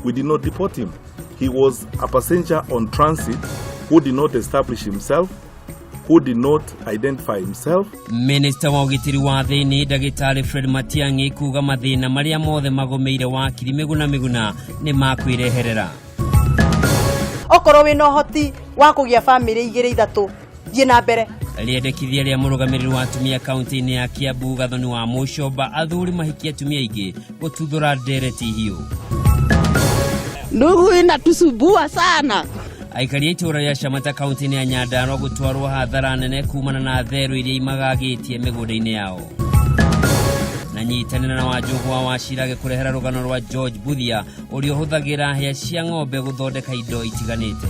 We did not deport him. He was a passenger on transit who did not establish himself, who did not identify himself. Minista wa ũgitĩri wa thĩinĩ Ndagĩtarĩ Fred Matiang'i kuga mathĩna marĩa mothe magũmĩire wakiri Miguna Miguna nĩ makwĩreherera. Okorwo wĩna ũhoti wa kũgĩa bamĩrĩ igĩrĩ ithatũ, thiĩ na mbere. Rĩendekithia rĩa mũrũgamĩrĩri wa atumia kaunti-inĩ ya Kiambu Gathoni wa Mũcomba athuri mahikie atumia aingĩ gũtuthũra ndereti hiũ. Ndugu inatusumbua sana. Aikari a itũũra rĩa Shamata kaunti-inĩ ya Nyandarua gũtwarwo hathara nene kumana na therũ iria imagagĩtie mĩgũnda-inĩ yao. Na nyitanĩra na Wanjũgũ wa Wachira agĩkũrehera rũgano rwa George Buthia ũrĩa ũhũthagĩra hĩa cia ng'ombe gũthondeka indo itiganĩte.